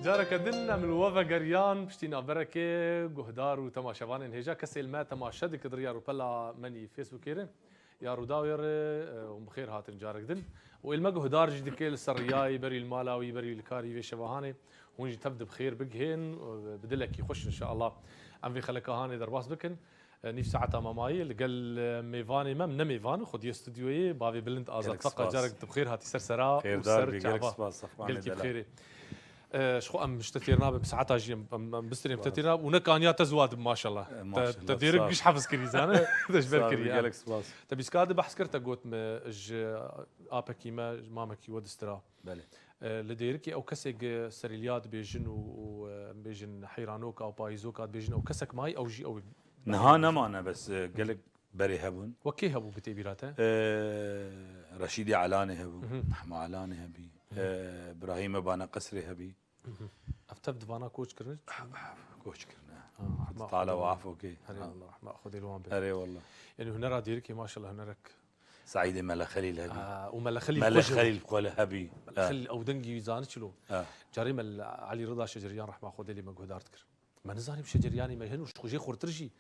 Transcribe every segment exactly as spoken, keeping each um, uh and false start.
Careke din em li we vegeriyan, piştî navberekê guhdar û temaşevanên hêja, kesê li me temaşe dike di riya rûpela me nî Facebookê re ya Rûdawê re, e, hûn bi xêr hatin carek din. Û ê li me guhdar jî dike li ser riyayê berî li mala wî, berî li karî vê şevehanê. Hûn jî tev di bi xêr bigihên, e, bi dilekî xweş inşallah em vê xeleka hanê derbas bikin. E, nîv saeta me mayî li gel, e, mêvanê me, em ne mêvan, xwediyê stûdyoyê, bavê Bilind Azad Gelek Feqa, spas. Carek tu bi xêr hatî ser sera û Xêrdar ser bî, gelek çava. Spas, Safwanê Gelkî bi delal. Xêrê. E, ji xwe em ji te têr nabin, bi saeta jî em, em, em bistirên te Spas. Têr nabin û ne kaniya te ziwa dibin maşallah. E, Te, maşallah, te dêrik sağ ol. Giş hefz kirî zane. Te ji ber Sağ ol, kirî, em. Gelek spas. Te bîskar de behs kir te got me ji apekî me, ji mamekî we distira. Belê. E, li Dêrikê ew kesek, e, serîliya dibêjin û, û, e, em bêjin heyranoka û payîzoka dibêjin, ew kesek mayî ew jî ew Niha nemane bes, e, gelek berê hebûn. Wek kê hebû bi tê bîra te? E, Reşîdê Elanê hebû, Mhm. Mehma Elanê hebî, Mhm. e, Birahîme Bane Qesrê hebî. Mhm. Ev tev di vana koç kirine? Koç kirine. Ha, rehma Teala Xwedê û wan. Afokê. Erê Ha. Wallah, rehma Xwedê li wan be. Erê wallah. Yanî hunera Dêrikê maşallah hunerek Seîdê Mele Xelîl hebî. Aa, û Mele Xelîl Mele xwe jî Xelîl bi xwe li hebî. Mele Ha. Xelîl ew dengî wî zanî çilo. Ha. Carê me li Elî Rida Şeceriyan rehma Xwedê lê me guhdar dikir. Me nizanî bi Şeceryanî me hene û ji xwe jê xurtir jî.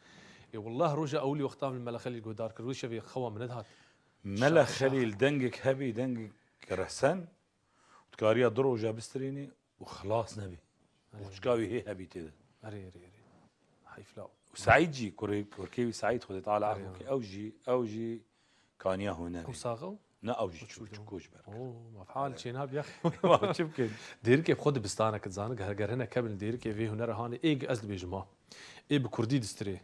Ê wallah roja ewilî wexta min li Mele Xelîl guhdar kir, wê şevê xewa min nedihat. Mele Şax, şax. Xelîl dengek hebî, dengek resen. Dikariya du roja bistirînî û xilas nebî. Erê. Û çika wî hê hebî tê de. Erê, erê, erê. Heyf la. Û Seîd jî, kurê, kurkê wî Seîd, Xwedê Teala Erê, afû ke, erê. Ew jî, ew jî kaniya hûn nebî. Ew sax e? Ne, ew jî Ew çû, çû çû de. Koç ber. Oo, mafal Erê. Çêna biya. Ma çi bikin? Dêrikê bi xwe dibistanek dizane, ger, ger hinek hebin Dêrikê vê hunera hanê, ê ez dibêjim ha. Ê bi kurdî distirê.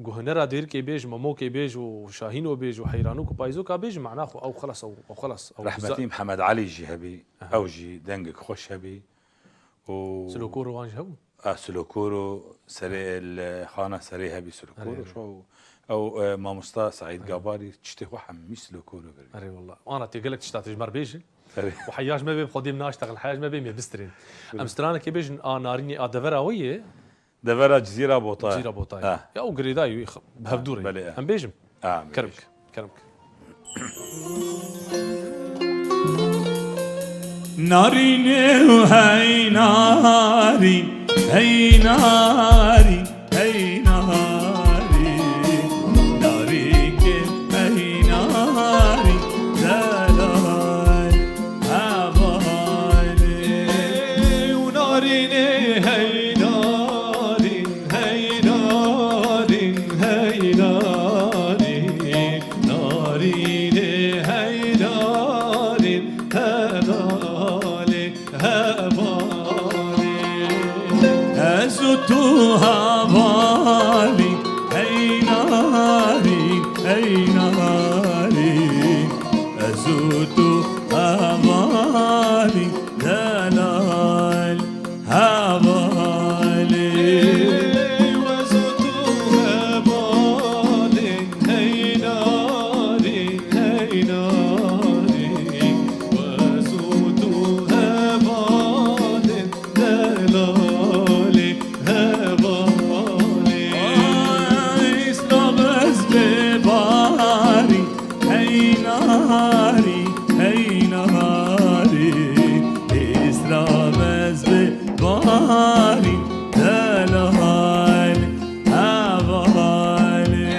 Ku hunera Dêrikê bêj, Mamokê bêj û Şahîno bêj û Heyranok û Payîzoka bêj, mana xwe ew xelas, ew, ew xelas, ew Rehmetî güzel. Mihemed Elî jî hebî, Aha. Ew jî dengek xweş hebî. Û Silokoro wan jî hebû? A, Silokoro serê li xana serê hebî Silokoro Erê, erê. Şo, ew, e, mamosta Seîd Erê. Gabarî tiştê xwe hemî Silokoro kir. Erê wallah. Ana tê gelek tişta tê ji me re bêjin. Erê. Û heya ji me bê bi xwedê min naştexil, heya ji me bê me bistirên. Erê. Em stranekê bêjin a narînê a devera wê ye. Devera Cizîra Botayê. Cizîra Botayê. Ha. Ya û girêdayî wî x-, bi hevdû re. Belê, e. Em bêjim. Ha, em Kerem bêjim. Kerem. Narînê û hey narîn, hey narîn, hey narîn, narîkê hey narîn, delal. Hevalê û narînê hey narîn, hey narîn, hey narîn, narînê hey narîn, hevalê, hevalê. Ez û tu hevalî, hey narîn, hey narîn. Ez û tu hevalî, delal hevalê. Ez û tu hevalî, hey narîn, hey narîn. Ez û tu hevalî, delalê hevalê. Ay, îsra bes bê barî, hey narî, hey narî. Îsra bes bê barî, delal hevalê.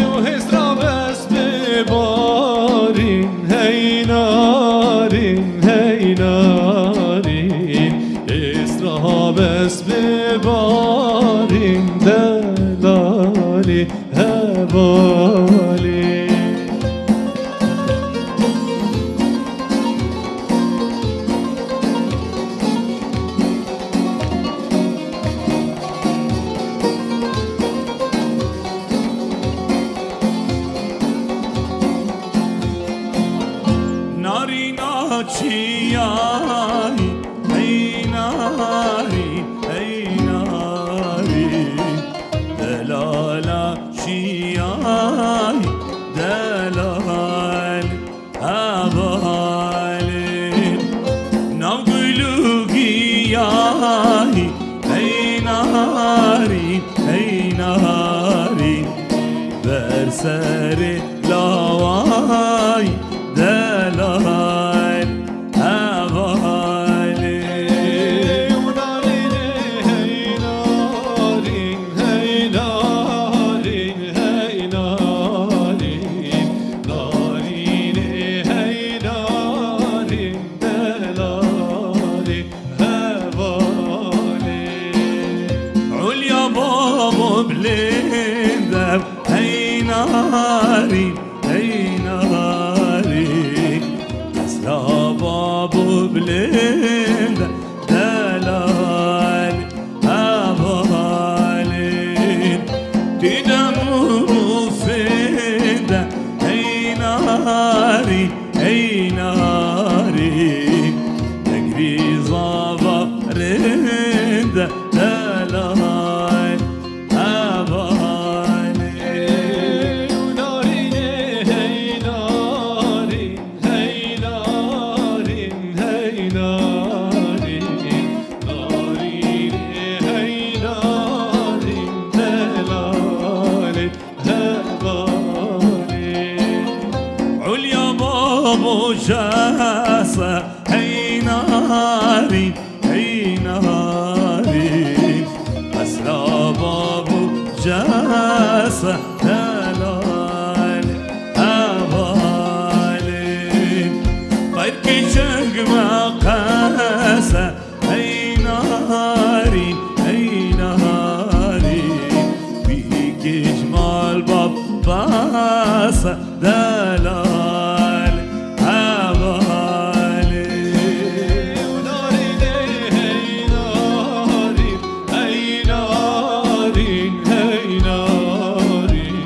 Û hêsra bes bê barîn, hey narîn, hey narîn. Hêsra bes bê barîn, delalê hevalê. Narîna çiyayî, hey narî, hey narî. Delala çiyayî, delal hevalê. Nav gul û giyayî, hey narî, hey narî. Ber serê lawayî, delal hevalê. Û Hey narî, hey narî, negrî zava rinde delal hevalê. Hey narî, hey narî, hey narî, hey narî, narî, hey narî, delalê. Hevalê. Ulya babo cese, hey narî, hey narî. Esra babo cese, delal hevalê. Qeyrkî çeng me qese, hey narî, hey narî, wî kêj mal bab bese, delal hevalê. Narînê, hey narîn, hey narîn, hey narîn,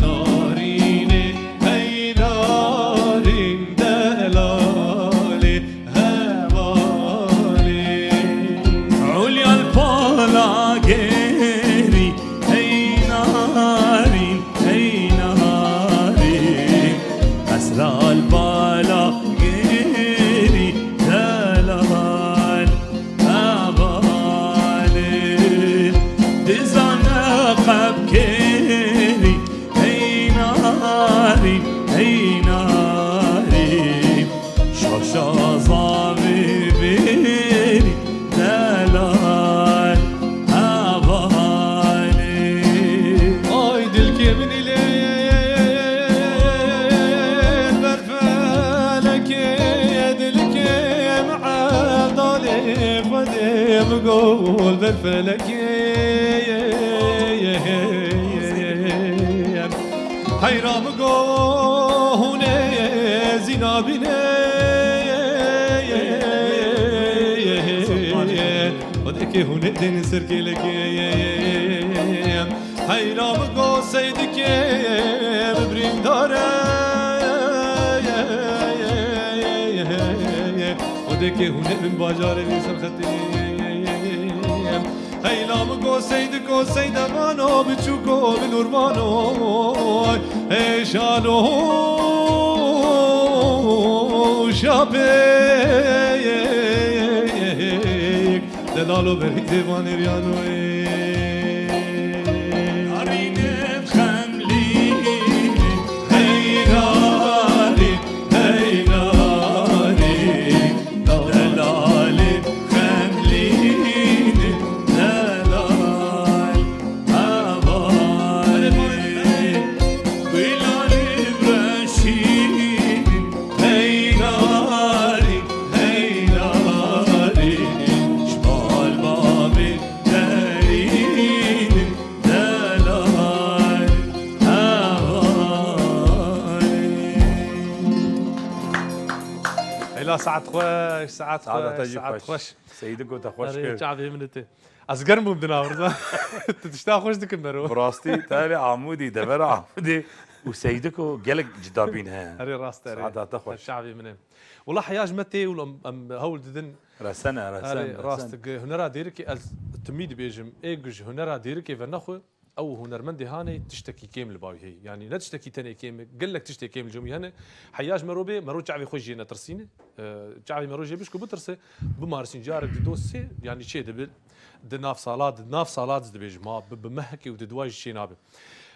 narînê, hey narîn, delalê. Hevalê. Ulya li pala gêrî, hey narîn, hey narîn. Esra li pala gêrî, delal hevalê. Dizane qebkêrî, hey narîn, hey narîn. Şaşa zavê bêrî, delal hevalê. Ay dilkê min îlê ber felekê, dilkê min evdalê Xwedê min gol ber felekê. Heyra min go hûnê zî nabîne. Xwedekê hûnê tên ser kêlekê. Heyra min go seydikê min birîndar e. Xwedekê hûnê min bajarê vê serxetê. Heyla min go seydiko, seydevano, biçûko, binûrvano, hêşano, şapêk, delalo berî dêvanê riyano ê. Narînê xemlînê, hey narîn, hey narîn. Delalê xemlînê, delal hevalê. Gulanê reşînê, hey narîn, hey narîn. Ji bal bavê derînê, delal hevalê. Heyla saet xweş, saet Saeta te xweş, jî saet xweş. xweş. Seydi ku te xweş Erê, kir. Çavê min te. Ez germ bûm di nav, tu tişta xweş dikin mero. Bi rastî, te erê Amûdî, devera Amûdî û Seydi ku gelek cida bîn heye. Erê rast e, erê. Saeta te xweş. Çavê min e. Wela heya ji me tê û em, em hewl didin. Resene, resen, Erê, resen. Rast e. Hunera dêrikê ez timî dibêjim. Ê ku ji hunera dêrikê venexwe, ew hunermendê hanê tiştekî kêm li bavî heye. Yanî ne tiştekî tenê kêm e, gelek tiştê kêm li cem wî hene. Heya ji mero bê, mero çavê xwe jê netirsîne. E, çavê mero jê bişko bitirse, bimarsîn carek di do sê, yanî çê dibe, di nav sala, di nav sala dibêjim ha, bi, bi mehekê û di duwa jî çê nabe.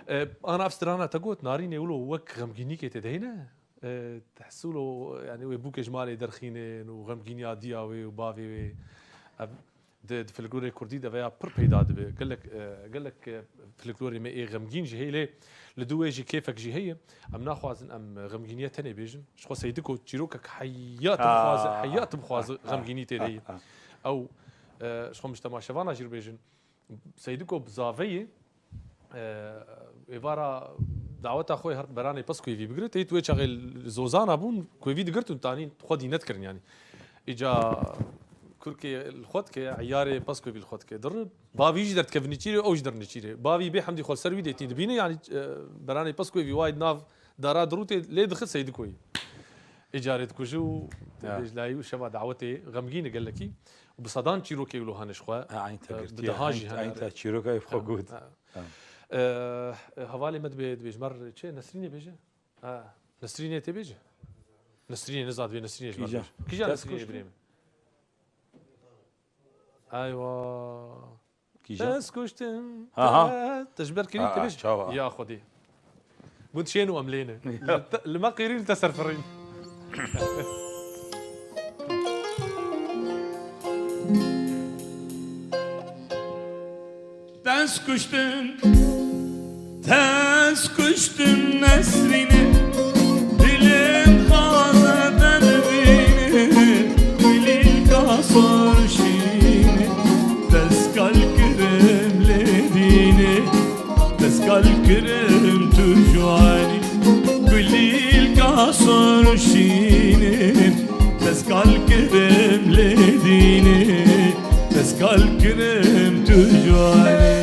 E, ana ev strana te got, Narînê wilo wek xemgînîkê tê de heyne. E, tehsûlo, yanî wê bûkê ji malê derxînin û xemgîniya diya wê û bavê wê. Ev di, di folklorê kurdî de veya pir peyda dibe. Gelek, e, gelek, e, folklorê me ê xemgîn jî heye, lê li dû wê jî kêfek jî heye. Em naxwazin em xemgîniye tenê bêjin. Ji xwe Seydiko çîrokek heya tu bixwaze, Ah. heya tu bixwaze Ah. xemgînî tê de ye. Ah. Ew, e, ji xwe min ji temaşevana jî bêjin. Seydiko bi zaveyê, e, êvara daweta xwe her beranê pez ku êvî bigire, teyî tu wê çaxê li zozana bûn, ku êvî digirtin, tanî xwedî nedikirin yanî. Îca kurkê li xwe dike, eyarê pez ku êvî li xwe dike. Dir, bavî jî derdikevin nêçîrê, ew jî derin nêçîrê. Bavî bê hemdî xwe li ser wî dê tî dibîne, yanî, e, beranê pez ku êvî wayê di nav dara dirûtê lê dixit Seydikoyî. Ê carê dikuje û Ya. dibêjlayî û şeva dawetê xemgîn e gelekî û bi sedan çîrokê wilo hene ji xwe. Ha, eyn te E, girtiye, bi dehan eyn, jî hene eyn re. te çîroka ev xwe Ha, got. ha. Ha. E, e, hevalê me dibê, dibêje, mer çi? Nesrînê bêje? Ha, Nesrînê tê bêje? Nesrînê niza dibê, Nesrînê ji me Kîjan? bêje. Kîjan Kes Nesrînê kuştin? birê min? Aywa. Kîjan? Te ez kuştim. Aha. Te, te ji ber kirî Ha, te bêj. çawa? Ya Xwedê. Got şên û em lê ne. Ya. Li te, li me qêrîn li te serfirîn. Te ez kuştim. Te ez kuştim Nesrînê, dilê min dixwaze te bibîne, kulîlka sor şînê, dest kal kirim lê dînê, dest kal kirim tu ciwanî, kulîlka sor şînê, dest kal kirim lê dînê. Dest kal kirim tu ciwanî.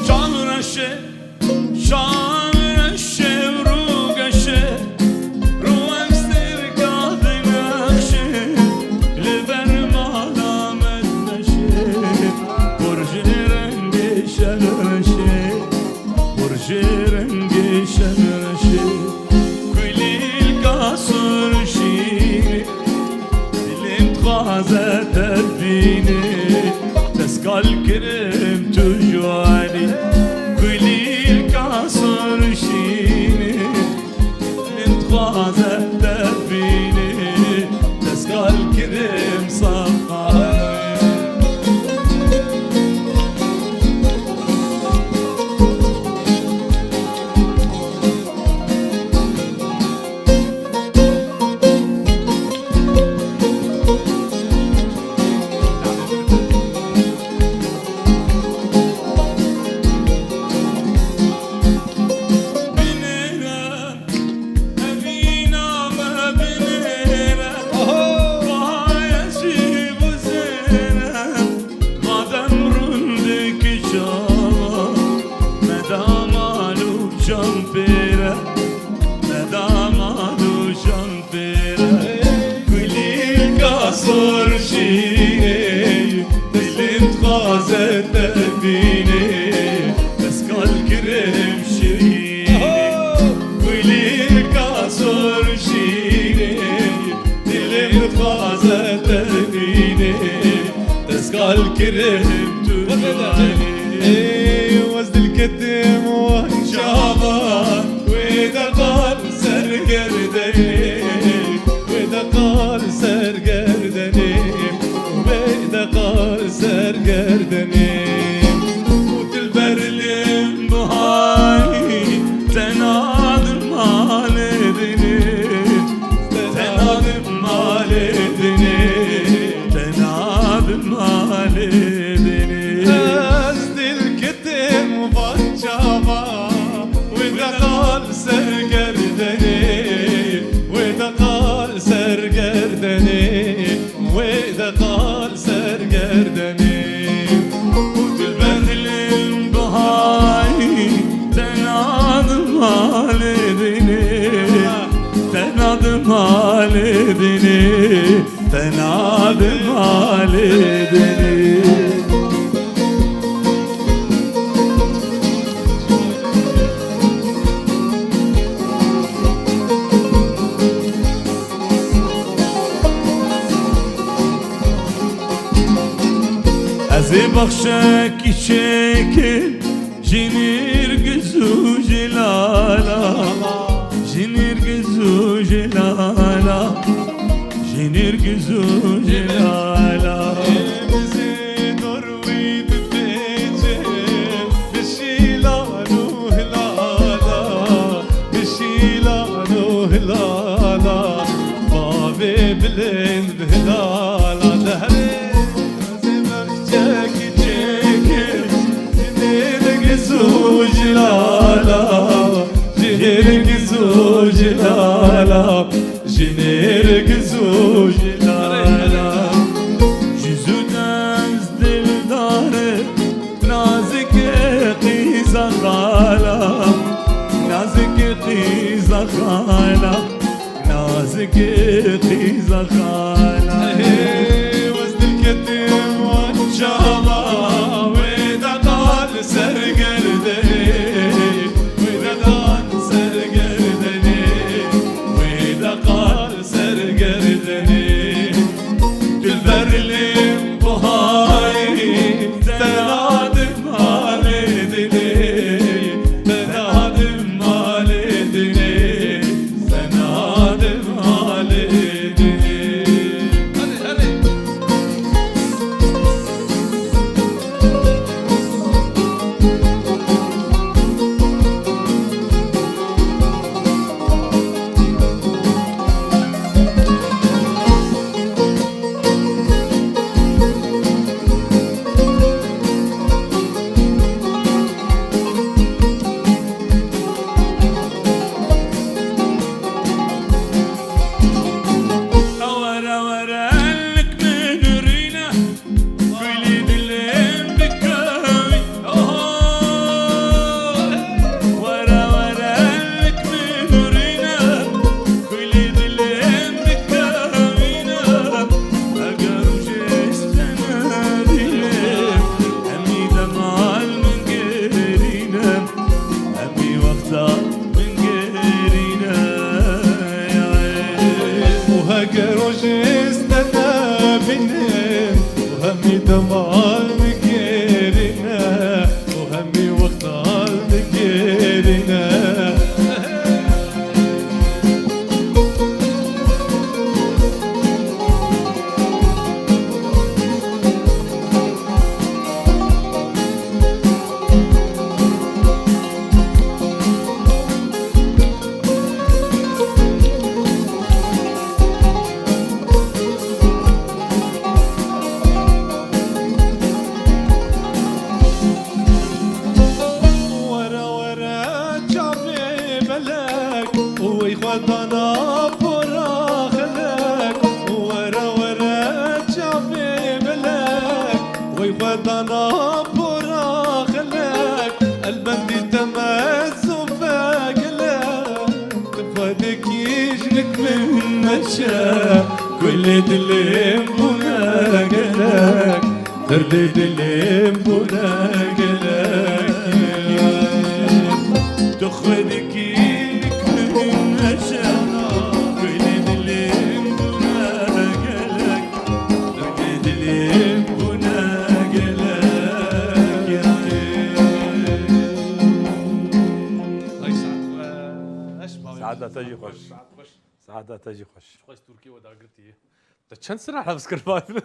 Çav reşe Şan şev rû geşe, rû em sirka dinexşe, li ber mala me dimeşe, por ji rengê şev reşe, por ji rengê şev reşe, kulîlka sor şînê. Dilê min dixwaze te bibîne, dest kal kirim tu ciwanî. Kulîlka sor şînê. Dilê min dixwaze te bibîne, dest kal kirim safxanê. Binêre, evîna me binêre, Oho! Baha ez jî buzêre, madem rûndik çawa, me damal û çampêre. Me damal û şampêre, kulîlka sor şînê, dilê min dixwaze te bibîne, dest kal kirim şîrînê. Kulîlka sor şînê, dilê min dixwaze te bibîne, dest kal kirim tu ciwanî. Ey, wez dilketim wan çavan, wê de qal ser gerdenê, wê de qal ser gerdenê, wê de qal ser gerdenê. Û dilber li min bihayî, tena di malê dinê, tena di malê dinê, tena di malê dinê. Ez dilketim van çava, wê de qal ser gerdenê, wê de qal ser gerdenê, wê de qal ser gerdenê. Û dilber dilê min bihayî, tena di malê dinê, tena di malê dinê. Tena di malê dinê. Ez ê bexşekî çêkim. Ji nêrgiz û ji lala, ji nêrgiz û ji lala, ji nêrgiz û ji lala. Em zê dor wî dipêçin, bi şîlan û hilala, bi şîlan û hilala, bavê bilind bi hilala dehrê. Çek çek, nêrgiz û Xala, nazikê qîza xala. Hey, wez dilketim wan çawa, wê de qal ser gerdenê, wê de qal ser gerdenê, wê de qal ser gerdenê. Dilber lêm buhayî, te nadim halê dilê, te nadim halê dilê, te nadim halê dilê. Hadi, hadi. Were were lik min rîne, kulî dilê min dikevî. Oho! Were were lik min rîne, kulî dilê min dikevîne. Eger rojê stene dilê, hemî demal min gerîne, hemî wexta min gerîne. Û heke rojê stene bîne, û hemî demal min gerîne, û hemî wexta min gerîne. Were were çavê belek, wey xwe dana pora xelek. Were were çavê belek, wey xwe dana pora xelek. Elbendî te me zofe gelek, tu xwedekî jinik min meşe. Kulê dilê min bûne gelek, derdê dilê min bûne gelek. Tu xwedekî jinik min meşe, kulê dilê min bûne gelek. Dilê bûne gelek. Ay, saet xweş, bavê. Saeta te jî xweş. Saet xweş. Saeta te jî xweş. Xweş Tirkî we dagirtî. Te çend sira hevz kir, bavê?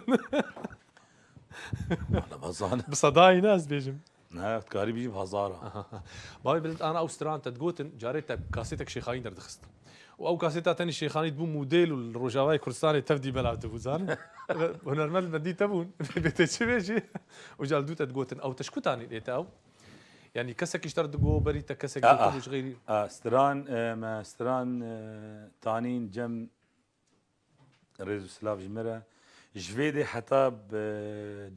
Wala, bazanim. Bi sedayî ne ez bêjim. Ne, dikarî bijî bi hezara. Aha. Bavê Bilind, ana ew stran te digotin, carê te kasetek Şêxanî derdixist. Û ew kaseta tenê Şêxanî dibû model û li Rojavayê Kurdistanê tevdî belav dibû, zanî? Hunermend bendî te bûn. Bê te çi bêjî? Û ca li dû te digotin, ew te ji ku tanîn ê te ew? Yanî kesekî ji te re digo, berî te kesekî Aa, dibû ji xeyrî? A, stran, e, me stran, e, tanîn cem Rêz û silav ji me re. Ji vê dê heta bi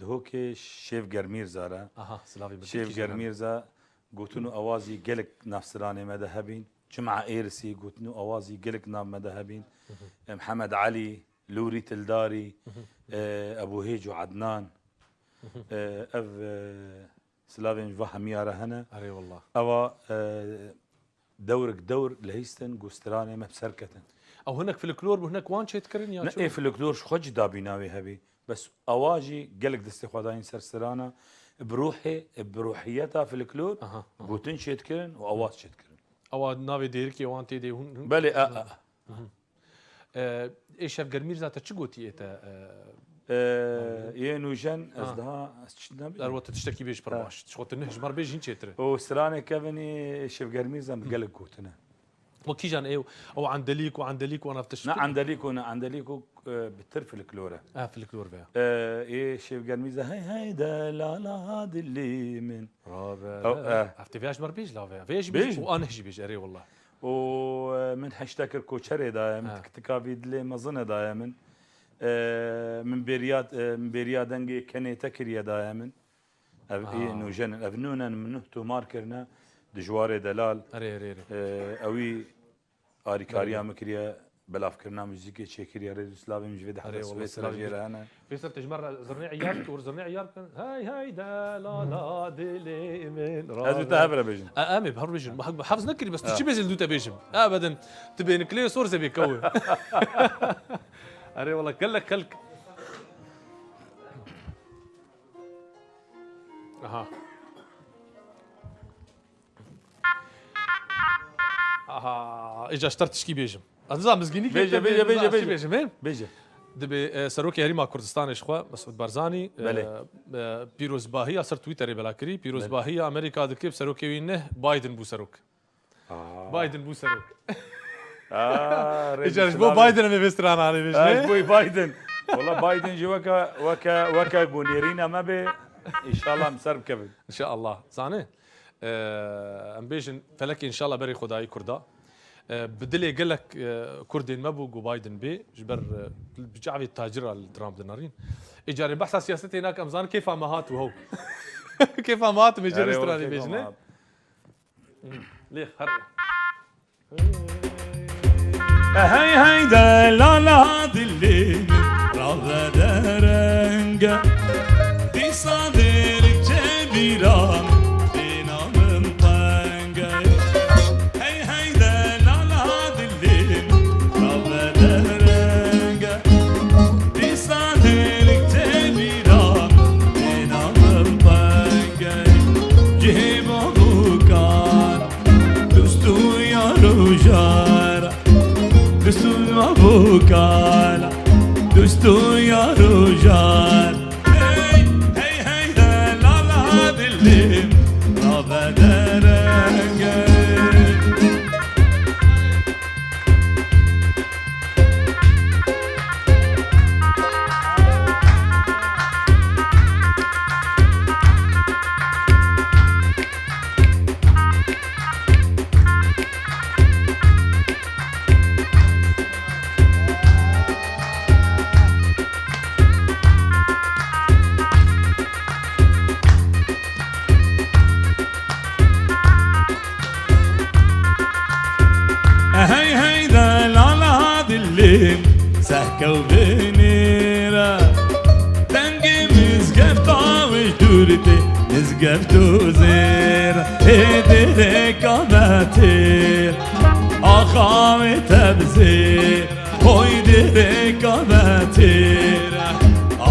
Duhokê Şêv Germîrza re. Aha, silavê min Şêv dikî jî Germîrza gotin û awazî gelek nav stranê me de hebîn. Cuma Êrisî gotin û awazî gelek nav me de hebîn. Hı hı. E, Mihemed Elî, Lûrî Tildarî, Hı hı. e, Ebû Hêc û Ednan. Hı hı. E, ev, e, Silavên ji va hemiya re hene. Erê wallah. Ewa, e, dewrik dewr lehîstin ku stranê me bi ser ketin. Ew hinek folklor bû, hinek wan çêdikirin ya Ne çi? Ê folklor ji xwe jî dabîna wê hebî. Bes ewa jî gelek destê xwe dayîn ser strana. Bi ruhê, bi ruhiyeta folklor Aha, aha. gotin çêdikirin û awaz çêdikirin. Ewa navê dêrikê wan tê de hûn, hûn Belê, a, a, a. Hı hı. E, ê Şevger Mîrza te çi gotî ê te, e, E, yê nûjen ez Ha. daha, ez çi nebînim. Derwa te tiştekî bêj pir Ha. baş. Ji xwe tu neh ji me re bêj hîn çêtir e. Û stranê kevinî Şevger Mîrza min Hı. gelek gotine. Wek kîjan ê û, ew Endelîk û Endelîk û nav tişt Ne Endelîk û ne Endelîk û, e, bitir folklor e. Ha, folklor veya. E, ê Şevger Mîrza hey hey delala dilî min. Rabe. Ew, e. Ev tê veya ji me re bêj la veya. Veya jî bêj Bêj. û a neh jî bêj, erê wallah. û, e, min heşte kir koçerê daye min, Ha. tik tika vî dilê mezine daye min. E, min bêriya, e, min bêriya dengê kenê te kiriye daye min. Ev Ha. ê nûjen in. Ev nûnen min nuh tomar kirine dijwarê delal. Erê, erê, erê. E, ewî Arîkariya min kiriye, belavkirina muzîkê çêkiriye, rêz û silavê min ji vê dehre Erê, wela sibê sira silavê jê re hene. Pêser te ji me re zirnê eyar bike, û zirnê eyar bikin. Hey, hey, delala dilê min, Ez û te hev re bêjin. E, em ê bi hev bêjin. Hak bi hefz nekirî, bes tu Ha. çi bêjin, dû te bêjim. Ebedin, tu bênikilê sor zebê kew. Erê, wela gelek xelk. Aha. Aha, îca ji te re tişkî bêjim. Ez nizanim mizgînî Bêje, kê bêje, bêje, bêje, bêje. bêjim, ê? Bêje. Dibê, e, serokê herêma Kurdistanê ji xwe, Mesûd Barzanî, e, Belê. e, pîrozbahiya ser Twitter-ê bela kirî, Belê. pîrozbahiya Amerîka dikir, serokê wî neh Biden bû serok. Aa. Biden bû serok. Aa, rêz Îcar ji bo Biden em ê vê strana anê Ha, ji bêjin. bo Biden. Wala Biden jî weke, weke, weke ku nêrîna me bê, înşallah em ser bikevin. Înşallah. Zanê, e, em bêjin felekê înşallah berê xwedayî Kurda. E, bi dilê gelek, e, Kurdên me bû ku Biden bê, ji ber, e, bi çavê tacira li Trump dinarîn. Îcarê behsa siyasetê nake, em zanin kêfa me hat û hew. Kêfa me hat, em ê Erê, jê stranê weke bêjin, e? Lê her Hey hey delala dilê min, rave derenge. Dîsa dêrik çê bîra min, dîna min tenge. Hey hey delala dilê min, rave derenge. Dîsa dêrik çê bîra min, dîna min tenge. Cihê babukan, Dost û yar û jar, dost û babukan, dost û yar û jar. Hey, hey, hey, delala dilê min, rave derenge. Hey hey delala dilê min, sehkew binêre. Dengê mizgefta wê ji dûr tê, mizgeft û zêr. Ê dêrêka me têr, axa wê tebzêr. Hoy dêrêka me têr,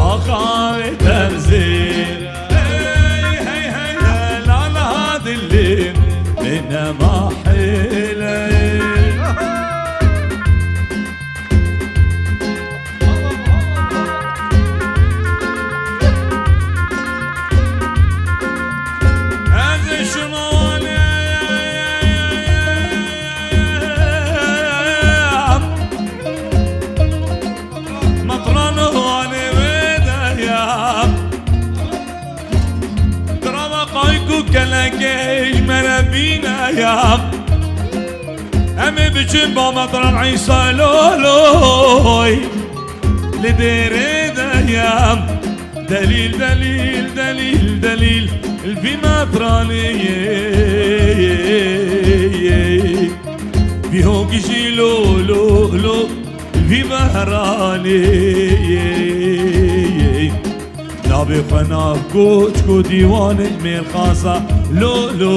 axa wê tebzêr. Hey hey hey delala dilê min, bê nema hêlê. Ez şima wane Matran wane wê de ya. Trava qayk û kelekê ji me re bîne ya. Em ê biçin ba Matran Îsa loloy. Li dêrê de ya. Delîl, delîl, delîl, delîl, li vî Matranê. Vî hogî jî lo, lo, lo, vî behranê. Nabê xwe nav koçk û dîwanê mêrxasa lo, lo,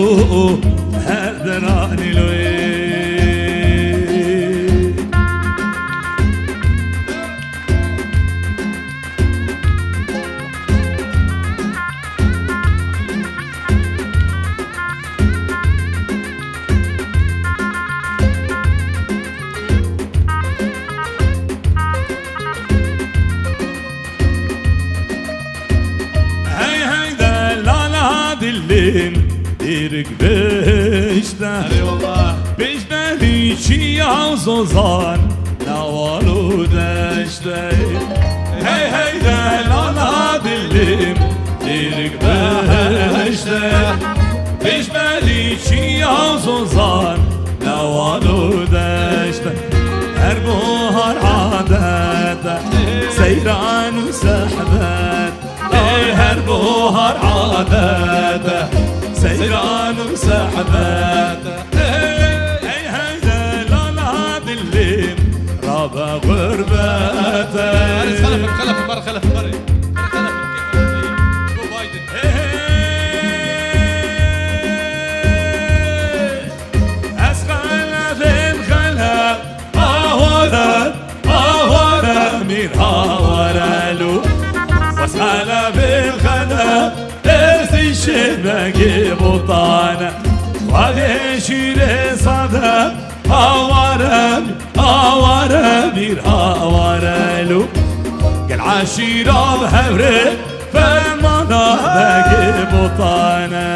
her deranê lo. Hey hey delala dilê min, dêrik bihişte. Erê wallah. Pêşberî çiya û zozan, newal û deşte. Hey hey delala dilê min, dêrik bihişte. Pêşberî çiya û zozan, newal û deşte. Her buhar adet e, seyran û sehbet. Ê her buhar adet e, seyran û sehbet. Ey hey delala Çêbegê Botan e, xwedê şîrê sade, haware, haware, mîr haware lo. Gel eşîra bi hevrê, fermana begê Botan e.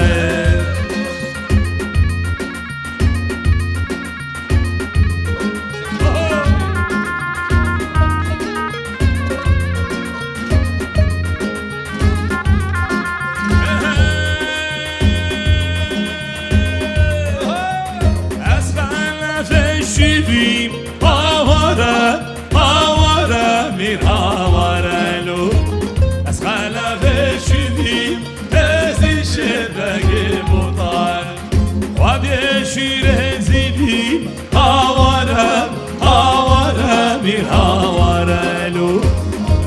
Ez xelefê şîvîm, haware, haware, mîr haware lo. Ez xelefê şîvîm, ez î şêbegê Botan. Xwedê şîrê zîvîm, haware, haware, mîr haware lo.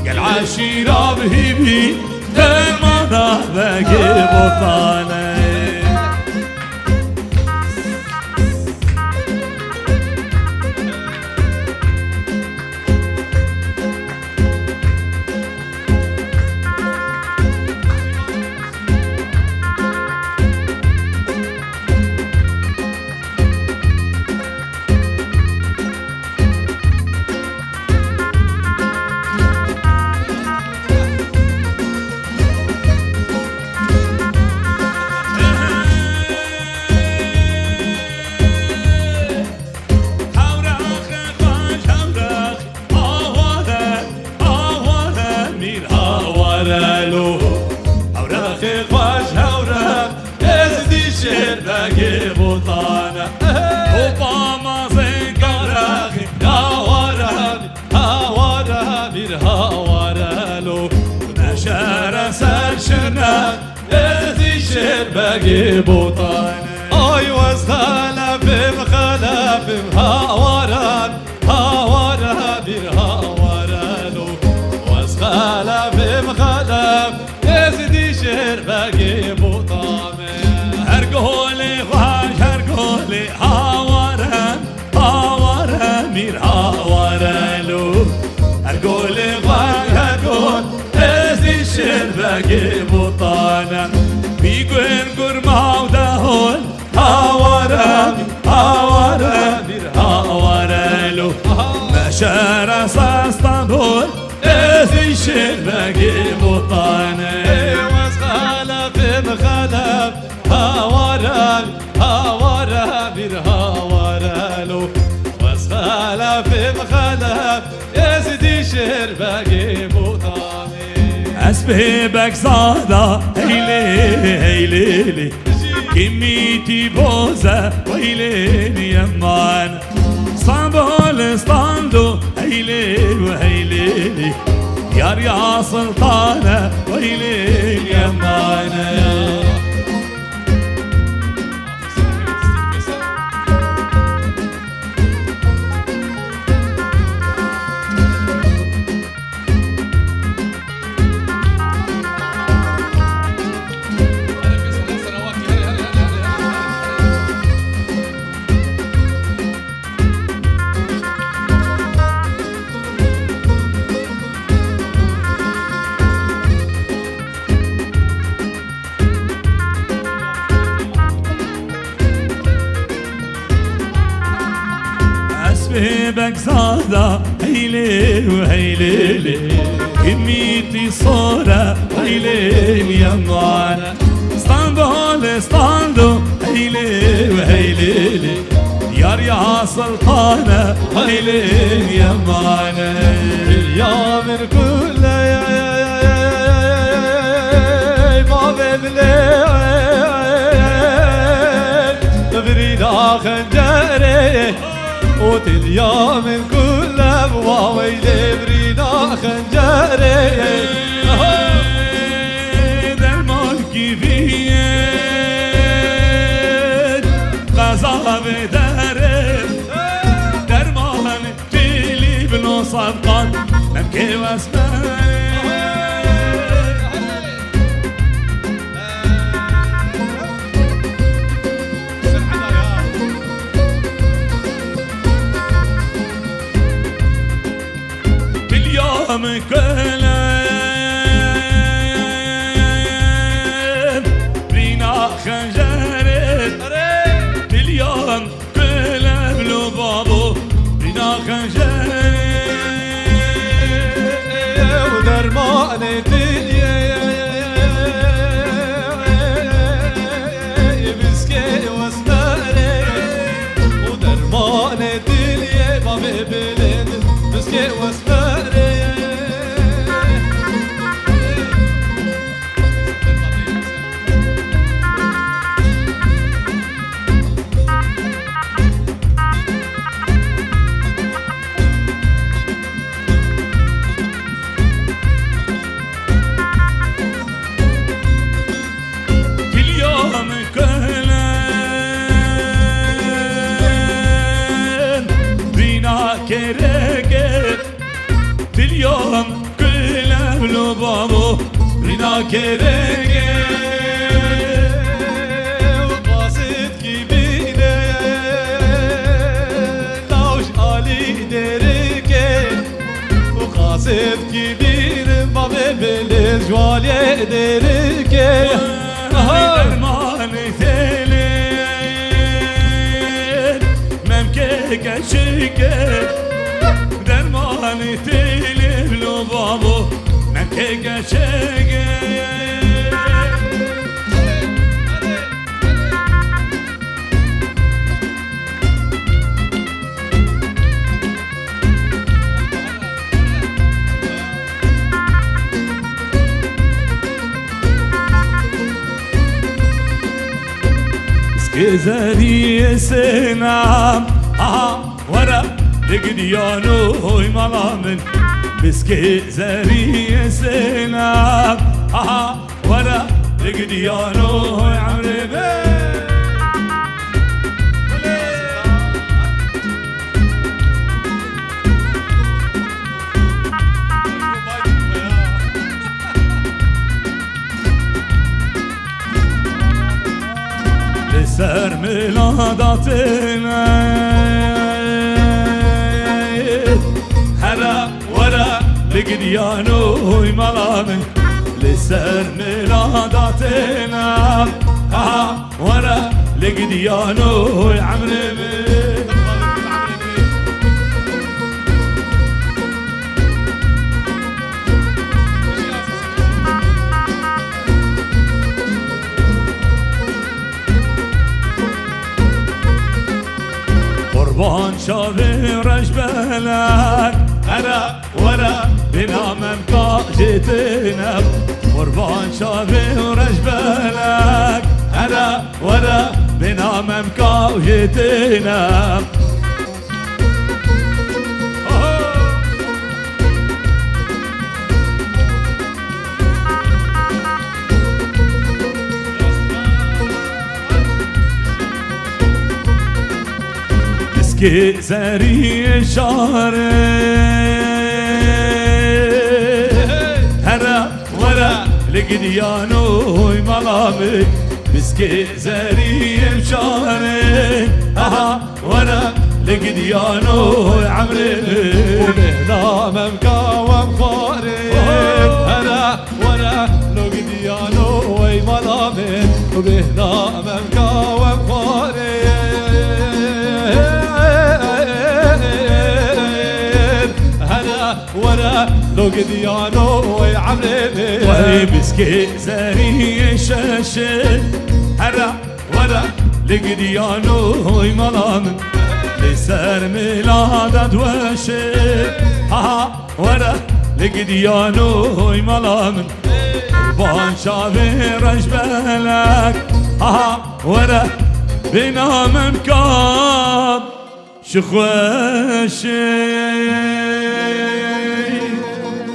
Gel eşîra bihîvî, fermana begê Botan e. Hewraxê xweş, hewrax, haware, haware, mîr haware lo. Hewraxê xweş, hewrax, Êzidî şêrbegê Botan e. Topa mazê Garaxî, haware, haware, mîr haware lo. Neşere ser şine, Êzidî şêrbegê Botan e. Ay wez xelefim, xelefim, haware, haware, mîr haware lo. Wez xelefim, xelef, Êzidî şêrbegê Botan e. Her golê xweş, her golê haware, haware, mîr haware lo. Her golê xweş, her gol, Êzidî şêrbegê Botan e. Wî gur gurma û dehol, haware, haware, mîr haware lo. Meşere ser Stenbol, Êzidî şêrbegê Botan e. Ey wez xelefim xelef, haware, haware, mîr haware lo. Wez xelefim xelef, Êzidî şêrbegê Botan e. Ez bê Begzada, heylê, heylê lê. Kimîtî boze, weylê yeman. Stenbol, Stenbol, heylê, heylê lê. Diyar ya Sultan e, weylê yeman e. Ez bê Begzada, heylê û heylê lê. Kimîtî sore, weylê yeman. Stenbol, Stenbol, heylê û heylê lê. Diyar ya Sultan e, heylê yeman e. Ya min kule, bavê min lê, virîna xencerê. Û dilya min kule, wa weylê virîna xencerê. Derman kîviyê, qeza vê derê. Derman Kêlî bi no sed qan, em kê wesme. Dilya min kele, em, Kule blo babo, bîna xenjer û dermanê dilê, biskê wesmerê û dermanê dilê, bavê bilind, biskê wesmerê. Kiliya min kelen dîna kereke. Tilyan kule blo babo, rîna kereke û qasit kibîne, lawş alî derike û qasit kibîne, bavê belê jwalê derike. Aha! Dermanê têlê, memkê keçike. Dermanê têlê lo babo, memkê keçike. Biskê zeriyê sêna, aha, were, li gidiyanoy mala min. Biskê zeriyê sêna, aha, were, li gidiyanoy emrê min. Li ser mila datine, here were, li gidiyanoy mala min. Li ser mila datine, aha, were, li gidiyanoy emrê min. Qurban çavê reşbelek, here were, bêhna memka jê têne. Qurban çavê reşbelek, here were, bêhna memka jê têne. Biskê zerî şarê, here were, li gidiyanoy mala min. Biskê zerî şarê, aha, were, li gidiyanoy emrê min. Û bêhna memka wem xwarê, here were, lo gidiyanoy mala min. Û bêhna memka wem xwarê, here were, lo gidiyanoy emrê min. Wey biskê zerî şeşê, here were, li gidiyanoy mala min. Li ser mila dat weşê, aha, were, li gidiyanoy mala min. Qurban çavê reşbelek, aha, were, bêhna memka ji xweşê.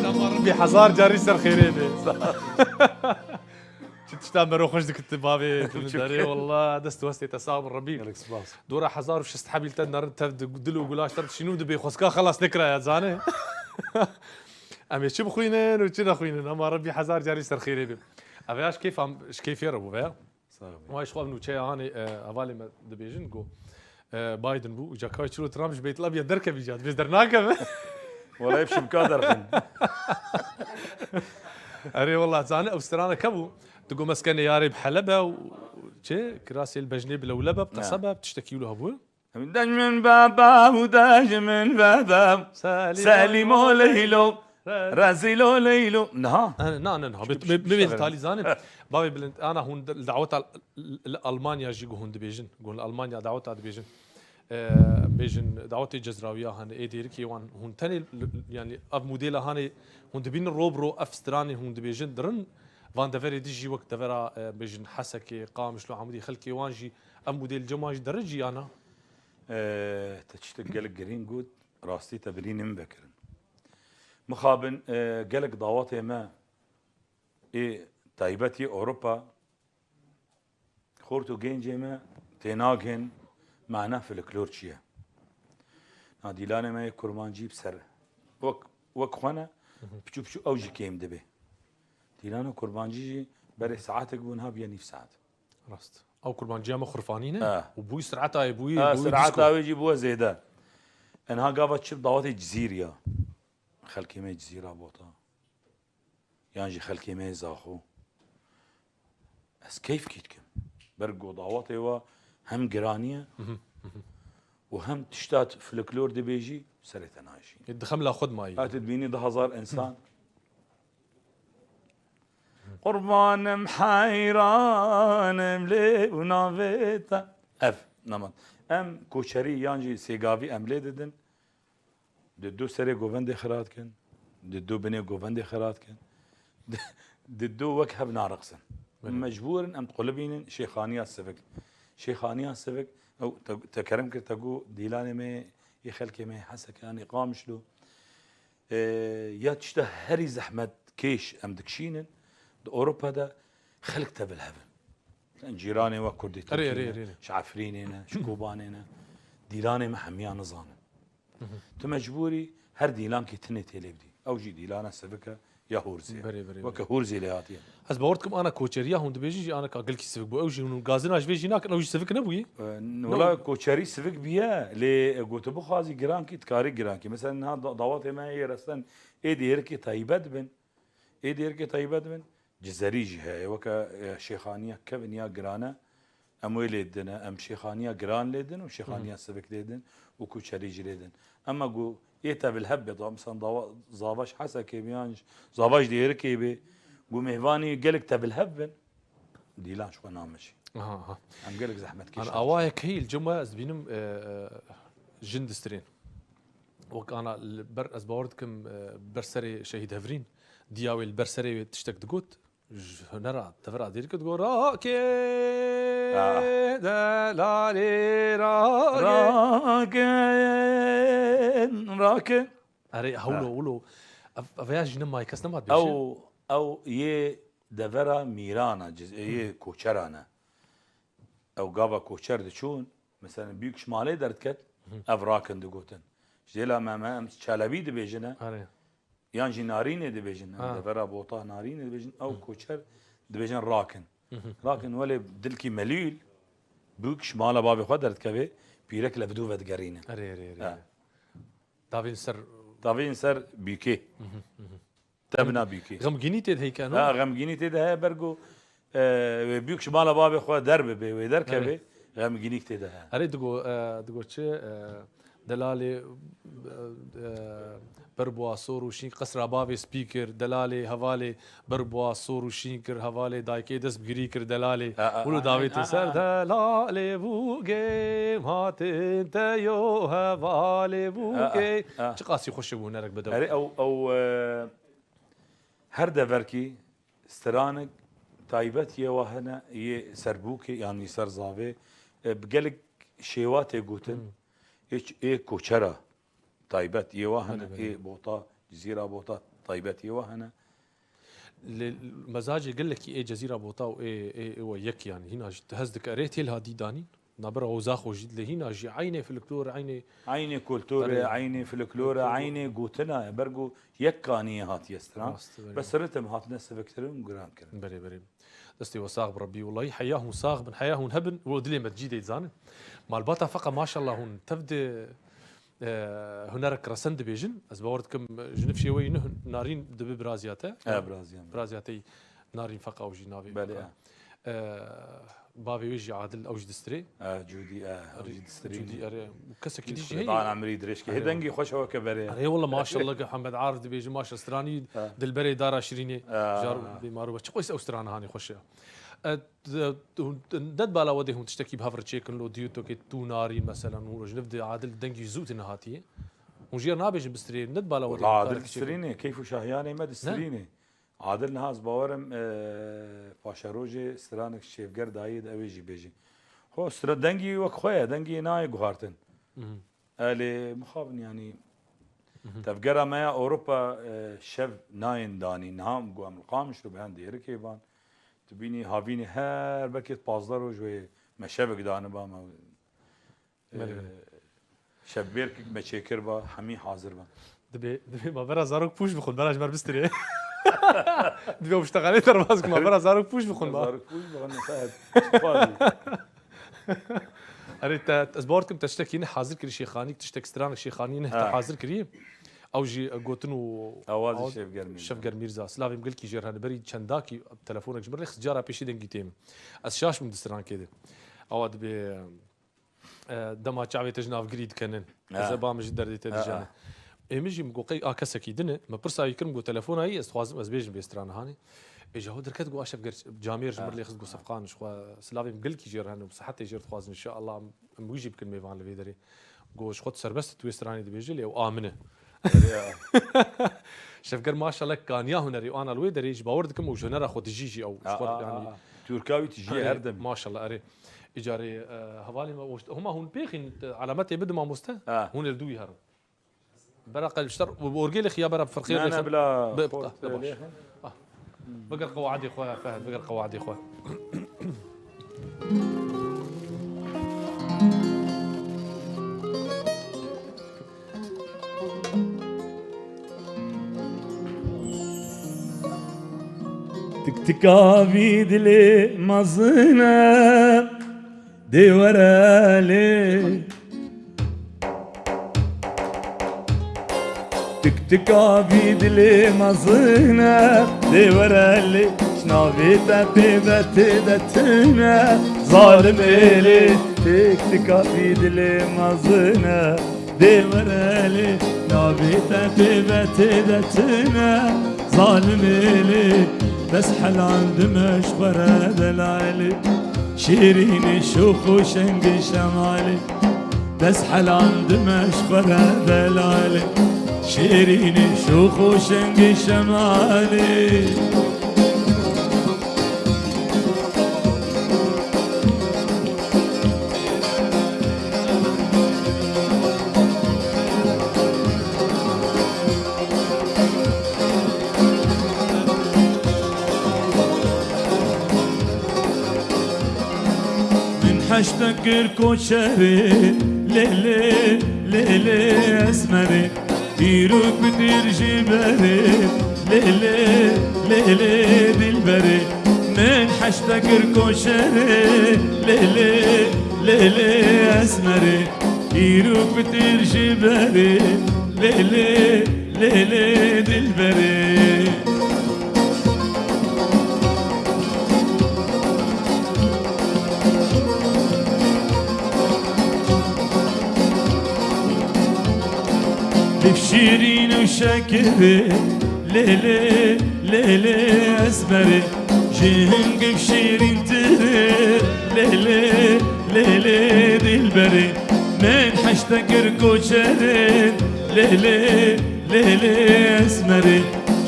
Dema Rebî hezar carî ser xêrê be. Çi tişta mero xweş dikit bavê tu min derê, walla dest û hestê te sax bin Rebî. Gelek spas. Dora hezar û şêst hebî li te nerin tev di dil û gulaş te dişînin û dibê xwezka xelas nekiraya, zanê. Em ê çi bixwînin û çi nexwînin, ama Rebî hezar carî ser xêrê be. Ev ya ji kêfa, ji kêfê re bû veya. Sağ ol. Vay ji xwe ev nûçeya hanê, e, hevalê me dibêjin, go, e, Biden bû, îca kay çilo Trump ji Beyt el Abyad derkevî ca, dibêj dernakeve. Wala hep şibka derxin. Erê wala, zanî ew strana ke bû, digo meskenê yarê bi Helebe û Çi? Kirasê li bejnê bi lewle be, bi qese be, bi tiştekî wilo hebû. Dejmin bebe û dejmin bebe. Selîmo Leylo. Rezîlo Leylo. Niha. Na, na, niha. Bê, bê, bê, bê talî zanin. Bavê bilind, ana hûn de, li daweta li, li Almanya jî ku hûn dibêjin. Ku li Almanya daweta dibêjin. Ee, bêjin dawetê Cezrawiya hane, ê Dêrikê wan hûn tenê li, yani ev modela hane hûn dibînin ro bi ro ev stranê hûn dibêjin dirin. Van deverê dî jî wek devera, e, bêjin Hesekê, Qamişlo, Amûdê xelkê wan jî ev model cem wan jî derin jî yana? Ee, te tiştek gelek girîng got, rastî te birînê min vekirin. Mixabin, e, gelek dawetê me ê taybetî Ewropa, xort û gencê me tênagên mana folklor çi ye. Na dîlanê me yê kurmancî bi ser wek, wek xwe ne, piçû piçû ew jî kêm dibe. Dîlana kurmancî jî berê saetek bû, niha bûye nîv saet. Rast. Ew kurmanciya me xurfanî ne? Ha. Û bûyî sireta wê bûyî, ha, bûyî sireta wê jî bûye zêde. Enha gava çi dawetê Cizîrî ya. Xelkê me Cizîra Bota. Yan jî xelkê me yê Zaxo. Ez keyfkî dikim. Ber ku dawetê we hem giranî ye û hem tişta folklor dibêjî serê te najî. Di xemla xwe de mayî. Ha, tu dibînî du hezar însan. Qurbanim heyranim lê û navê te. Ev, naman. Em koçerî yan jî sêgavî em lê didin. Di du serê govendê xirat kin, di du binê govendê xirat kin, di, di du wek hev nariqsin. Belê. Mecbûr in em diqulibînin Şêxaniya Sivik. Şêxaniya Sivik, ew te, te kerem kir, te got dîlanê me yê xelkê me yê Hesekê an ê Qamişlo. E, ya tişta herî zehmet kêş em dikişînin, di Ewropa de xelk tevil hev in. Em cîranê we Kurdê Erê, Tirkî erê, ne, erê, erê. Ji Efrînê ne, ji Kobanê ne. Dîlanê me hemiya nizanin. Tu mecbûrî her dîlankî tinê tê lê bidî. Ew jî dîlana sivik e ya Hurzê ye. Berê, berê, weke berê. Hurzê lê hatiye. Ez bawer dikim ana koçeriya hûn dibêjin jî ana ka gelkî sivik bû. Ew jî hûn gazina ji vê jî nakin, ew jî sivik nebûyî? E, n-, No. Wela koçerî sivik bûye, lê, e, ku tu bixwazî girankî, dikarî girankî. Mesela niha da-, dawetê me yê resen ê dêrikê taybet bin. Ê dêrikê taybet bin. Cizerî jî heye. Weke, e, şêxaniya kevin ya girane. Em wê lê didin, em şêxaniya giran lê din û şêxaniya Hı hı. sivik lê din û kuçerî jî lê din. Ema ku ê tevil hebe da, misan dawa, zava ji Hesekê bi yan ji, zava ji Dêrikê bi, ku mêvanî gelek tevil hebin, dîlan ji xwe namijî. Aha, aha. Em gelek zehmet kêş. An awayek heyî li cem we ez dibînim, e, e, jin distirên. Wek ana li ber, ez bawer dikim, e, ber serê Şehîd Hevrîn, diya wê li ber serê wê tiştek digot. Ji hunera tevera dêrikê digot, "Rake, Ah. delalê rake." Rake, rake. Erê, hewlo, Ha. wilo. Ev, ev ya jî nema, kes nema dibêje. Ew, ew yê devera mîrana, ciz-, yê Hı. koçerane. Ew gava koçer diçûn, mesela, büyük ji malê derdiket, Hı. ev rakin digotin. Ji dêla me, me em Çelebî dibêjine. Erê. Yan jî Narînê dibêjin, em Ha. devera Bota Narînê dibêjin, ew Hı. koçer dibêjin rakin. Hı hı. Rakin welê dilkî melûl, bûk ji mala bavê xwe derdikeve, pîrek li vidû vedigerîne. Erê, erê, erê, Ha. erê. Davên ser Davên ser bûkê. Hı hı, hı hı. Tevna bûkê. Xemgînî tê de heyke, no? Ha, xemgînî tê de heye, ber ku, e, wê bûk ji mala bavê xwe derbibe, wê derkeve, Erê. xemgînîk tê de heye. Erê, digo, e, digo çi, e, Delalê, e, e, ber buwa sor û şîn qesra bavê spî kir, delalê hevalê ber buwa sor û şîn kir, hevalê dayikê dest bi girî kir, delalê. A, a, Wilo a, davêtin a, ser a. delalê bûgê, hatin te yo hevalê bûgê. A, a, a. Çiqasî xweş bû hunerek bi dew. Erê, ew, ew, e, her deverkî Stranek taybet yê wa hene, yê serbûkê, yanî ser zavê, e, bi gelek şêwa tê gotin, Hmm. ê ç-, ê koçera taybet yê wa hene, Belê, belê. ê Bota, Cizîra Bota taybet yê wa hene. Li, mezacê gelekî ê Cezîra Bota û ê, ê, ê we yek, yanî hîna jî hez dike erê têlha dî danîn. Nabira Ozaxo jî lê hîna jî eynê folklor, eynê Eynê kulturê, Erê. eynê folklore, Folklor. eynê gotina ye. Ber ku yek kaniyê hatiye stran. Rast, belê. Bes ritim hatine sivikkirin û giran kirin. Belê, belê. Destê we sax bi Rebbî. Wellahî heya hûn sax bin, heya hûn hebin, we dilê me cî dê zanin. Malbata feqa maşallah hûn tev de, e, hunerek resen dibêjin. Ez bawer dikim, ji nifşê we yî nuh Narîn dibe biraziya te. E, biraziya me. Biraziya te yî Narîn feqa û jî navê Belê, feqa. e. E, Bavê wê jî Adil, ew jî distirê. E, Cûdî, e, ew jî distirî. Cûdî, erê. Kesekî dî jî heye. Dana mirî dirêjkê. Hê dengê xweş ew ke berê. Erê, wela maşallah, Hemed Arif dibêje, maşallah, stranî dilberê dara şirînê. E. Jar bêmar be. Çi qeys ew strana hanê xweş e. E, d-, d-, hûn, net bala wedê hûn tiştekî bi hev re çêkin lo diyotokê tu narî, meselen, hûn rojniv di Adil dengî zû tine hatiye. Hûn jê re nabêjin bistirê, net bala wedê Wala hûn Adil karek çêkin. Distirînê, keyf û şahiyanê me Ne? Distirînê. Adil niha ez bawerim, e, paşerojê stranek şêvger dayê de ew ê jî bêjî. Xwe stra dengî wek xwe ye, dengî nayê guhartin. Mhm. Elê mixabin yanî Mhm. tevgera me ya Ewropa, e, şev nayên danî. Niha em got em li Qamişlo bi hen dêrikê ban. Tu bînî havînê her belkê pazdeh roj wê me şevek daniba me. Belê, belê. Ee, şevbêrkek me çêkir ba, hemî hazir ba. Dibê, dibê ma vera zarok pûş bixwin, vera ji me re bistirê. Dibê ew ştexalê derbas ku ma vera zarok pûş bixwin ba. Zarok pûş bixwin, mesela, çi xwazî? Erê, te, ez bawer dikim te tiştekî ne hazir kirî şêxanî, tiştek stranek şêxanî ne te Ha. hazir kirî. Ew jî gotin û Awazê ew Şevger Mîrza. Şevger Mîrza. Silavê min gelkî jê re hene. Berî çendakî telefonek ji min rê xist, cara pêşî dengî tê min. Ez şaş bûm di strankê de. Awa dibê, e, dema çavê te ji navgirî dikenin. Ha. Kezeba min ji derdê te Ha, dijene. ha. Ê min jî min got, qey a kesekî din e. Me pirsa wî kir, min got, telefona yî, ez dixwazim ez bêjim vê strana hanê. Ê ji hew derket got, a Şevger camêr ji Ha. min lê xist got, Sefqan ji xwe silavê min gelkî jê re hene û sihetê jê re dixwazin, inşallah em wî jî bikin mêvan li vê derê. Got, ji xwe tu serbest tu wê stranê dibêjî, lê ew a min e. Erê ya. Şevger maşallah kaniya hunerê û ana li wê derê ji bawer dikim û ji hunera xwe dijî jî ew. Ji xwe A, a, yanî a, a. Türka wî tijî Erê, her dem. Maşallah, erê. Îcarê, e, hevalê me, hema hûn pêxîn, e, alametê bidin mamoste, Ha. hûn ê li dû wî herin. Bera qelb ji te re, bi orgê lêxî ya bera bi firqê Ne, ne, lêxin? Bila Bi, xort, ah, te baş. lêxin. Ah. Biger qewaidê xwe, Fehd, biger qewaidê xwe. Tik tika vî dilê mezin e, dê were lê. Tik tika vî dilê mezin e, dê were lê. Ji navê te pê ve tê de tune, zalim êlê. Tik tika vî dilê mezin e, dê were lê, navê te pê ve tê de tune, zalim êlê. Dest helan dime ji xwe re delalê, şêrînê şox û şengê şemalê. Dest helan dime ji xwe re delalê, şêrînê şox û şengê şemalê. Min heşte kir koçerê, lê lê, lê lê esmerê. Îro ku dêr ji berê, lê lê, lê lê dilberê. Min heşte kir koçerê, lê lê, lê lê esmerê. Îro ku dêr ji berê, lê lê, lê lê dilberê. Liv şîrîn û şekirê, lê lê, lê lê esmerê. Ji hingî şîrîntir e, lê lê, lê lê dilberê. Min heşte kir koçerê, lê lê, lê lê esmerê.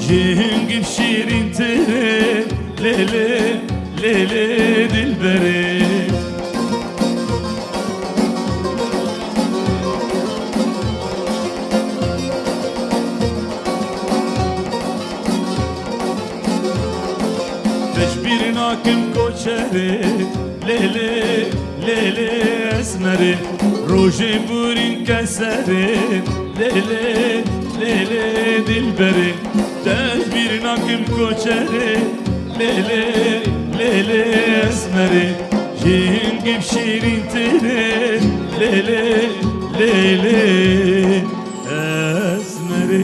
Ji hingî şîrîntir e, lê lê, lê lê dilberê. Te ji bîr nakim koçerê, lê lê, lê lê esmerê. Rojê borîn keserê, lê lê, lê lê dilberê. Te ji bîr nakim koçerê, lê lê, lê lê esmerê. Ji hingî şîrîntir e, lê lê, lê lê esmerê.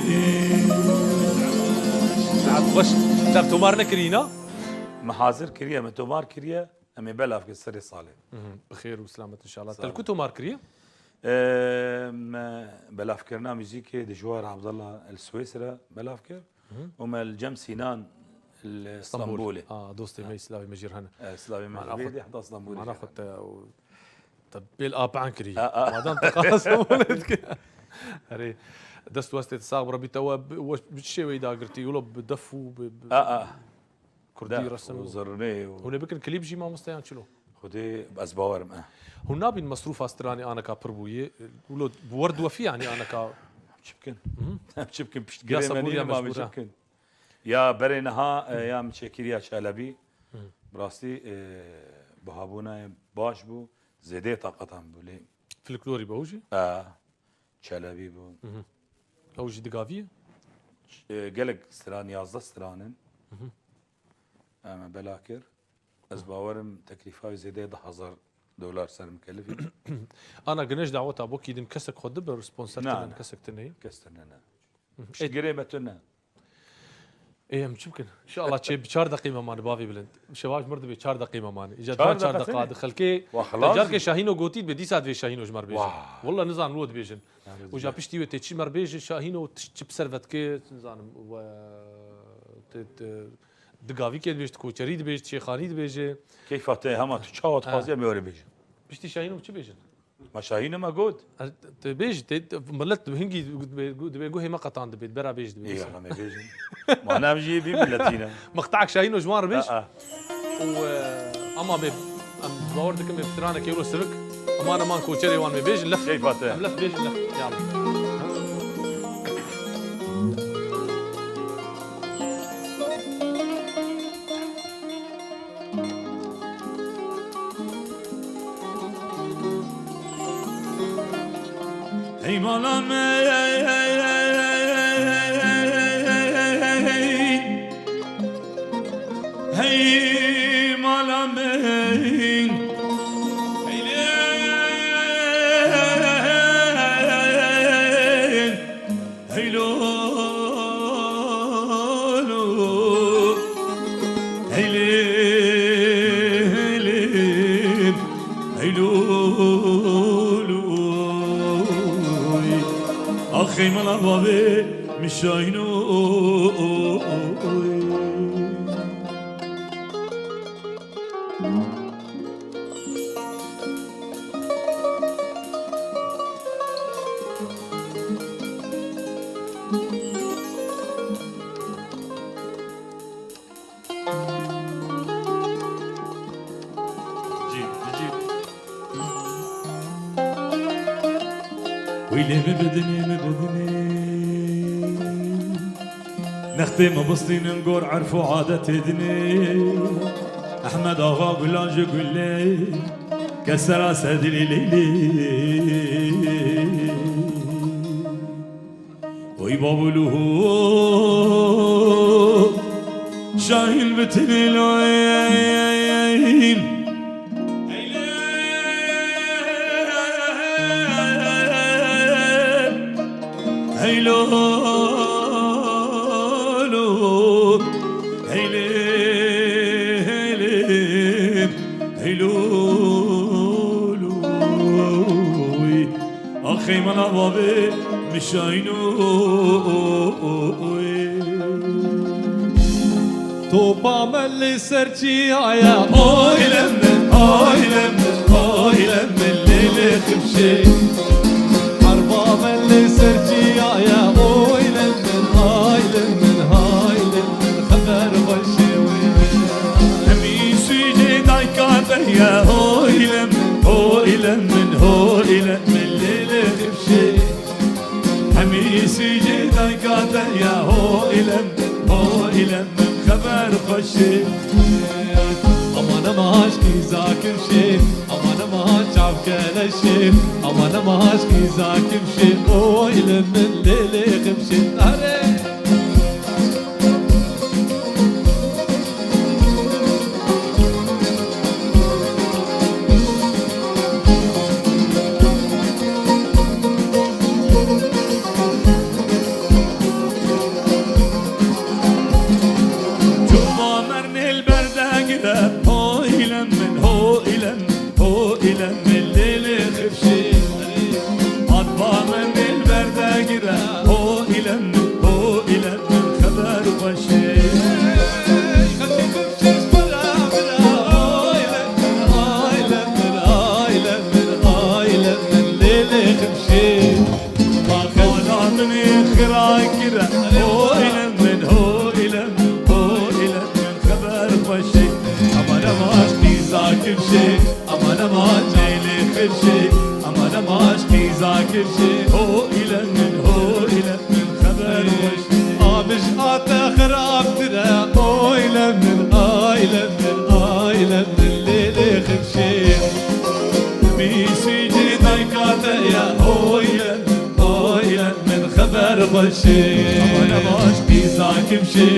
Saet xweş. Te tomar nekirî, na? Me hazir kiriye, me tomar kiriye. Em ê belav kir serê salê. Mhm. Bi xêr û selamet inşallah. Sağ ol. Te li ku tomar kiriye? Ee, me belavkirina muzîkê Dijwar Abdallah el Swêsra belav kir. Mhm. Û me li Cem Sinan li Stenbolê. Aa, dostê me, slavê me jî hene. Ee, slavê me jî heta Stenbolê. Mana xwe te, te bêl apan kirî. A, a. Madem te qala Stenbolê dike. Erê, dest westê te sax bi Rebî te we bi, we bi çi şêweyî dagirtî? Wilo bi def û bi, bi A, a. Kurdî Def resim û û zirnê û Hûn ê bikin klîp jî mamoste yan çilo? Xwedê ez bawerim, eh. Hûn nabîn mesrûfa stranê aneka pir bûye. Wilo bi wer diwefî yanî aneka. Çi bikin? Mhm. Em çi bikin? Piştgirê me nîne, ma em çi bikin? Ya berê niha, e, ya min çêkiriya Çelebî. Hı. Bi rastî, e, bihabûnayê baş bû, zêdeyê taqetan bû lê. Folklorî be ew jî? E, Çelebî bû. Mhm. Ew jî digavî ye? E, gelek stran, yazdeh stran in. Mhm. Em bela kir. Ez bawerim teklîfa wî zêdeyê deh hezar dolar ser mikelifî. Ana gineş daweta bo kî din kesek xwe dibe, sponsor Na, tine, na. Kesek tine ye? Kes tine ne. Hı. Piştgirê me tune. Ê, em çi bikin? Înşallah çê bi çar deqî me mane bavê bilind. Şevaş mir dibe çar deqî me mane. Îca Çar çar deqe deqa tine? Di xelkê Wa xelas. Carkê Şahîno gotî dibe, dîsa divê Şahîno ji me re bêje. Wa. Wallah nizanim lo dibêjin. Yanî Û ja dibêjin. Piştî wê tê çi me re bêje Şahîno, t-, çi bi servetkê, nizanim, we, te, te, Di gavîkê dibêjî, di koçerî dibêjî, di şêxanî dibêjî. Keyfa te hema tu çawa Ha. dixwazî em ê were bêjin. Piştî Şahîn û çi bêjin? Ma Şahîn e me got. Ez, tu bêjî, te, te, millet hingî dibê, dibê guhê me qetan dibê, bera bêjî dibê. Ê, em ê bêjin. Ma ne em jî yê vî miletî ne. Miqtak Şahîn û ji wan re bêj. Ha, ha. Û, e, ama bê, em bawer dikim, bê stranekê wilo sivik, eman, eman koçerê wan bê bêjin, lef. Keyfa te. Em lef bêjin, lef. Yallah. Hey mala me, hey mala me, hey le. Hey lo lo, hey le le, hey lo lo. Axê mala bavê min Şahîno. Wîlê mi bidinê, mi bidinê. Nextê me bistînin gor erf û adetê dinê. Ehmed Axa Gulan ji Gulê, kesera sedilî leylê. Oy babulu, Şahin bitilî loyim. Hey lo lo, hey le, hey le, hey lo lo. Axê mala bavê min Şahîno. Topa me li ser çiya ye, oyle min, oyle min, oyle min, lê lê ximşê. Herba me li ser çiya ye, oyle min, oyle min, oyle min, xeber xweşê wê. Hemî sûcê dayka te ye, oyle min, oyle min, oyle min, lê lê ximşê. Hemî sûcê dayka te ye, ho îlem, ho îlem, xeber xweşê. Aman em aşkî zakim şê, aman em çav keleşê, aman em aşkî zakim şê, ho îlem min lê lê xim şê. Are! Çuva mernê li ber de gire, ho îlem min, ho Aman ama aşk qîza kifşê. Ho île min, ho île min, xeber xweş. Amij ate xirabtir e. Ho île min, aile min, aile min, lê lê xifşê. Bîsîcî dayka te ye. Ho île min, ho île min, xeber xweşê. Aman ama aşk qîza kifşê.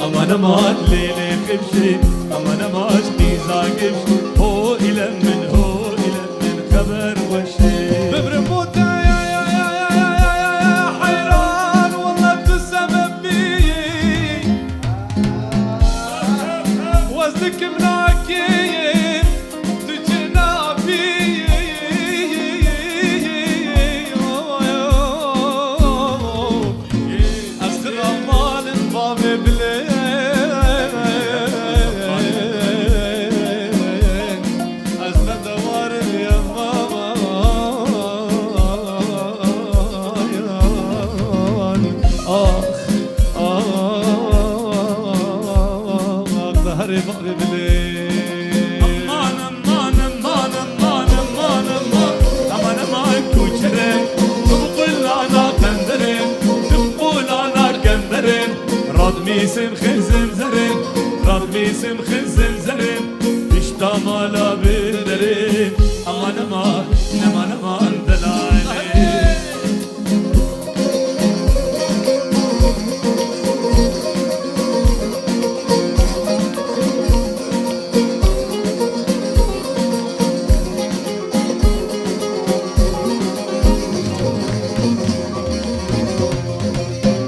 Aman aman lê lê xifşê. Aman ama aşk qîza kifşê. Ho île min, ho île min, xeber xweşê. Bibrim bo te, heyran, wela tu sebeb bî. Wez dikim nakê, tu çi nabî. Ez xira malim bavê bilê. Ez xedewar im ya mama. Ah, ah, ah, ah, herê bavê bilê. Aman, aman, aman, aman, aman, aman. Aman, aman, kuçerim. Tıpkılana kenderim. Tıpkılana kenderim. Radmisim xizim zerim. Radmisim xizim zerim. İşte mala bir derim. Aman, aman, aman, aman, delali.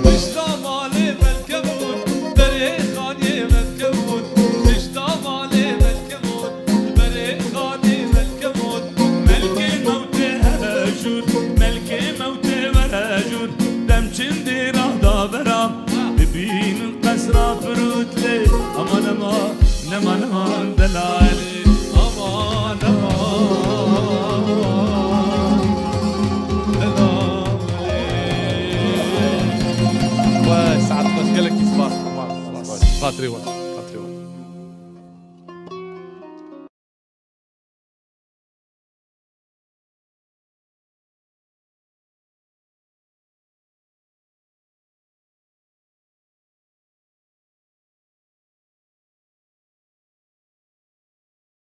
Pişta malê Melkemût, berê xaniyê Melkemût, pişta malê Melkemût. Berê xanî Melkemût, melkê mewtê here jûr, melkê mewtê were jûr. Dem çin dêra da vera, dibînin qesra firût lê. Aman aman, neman neman delalê. Aman aman, delalê. We saet xweş, gelekî spas. Xatirê we.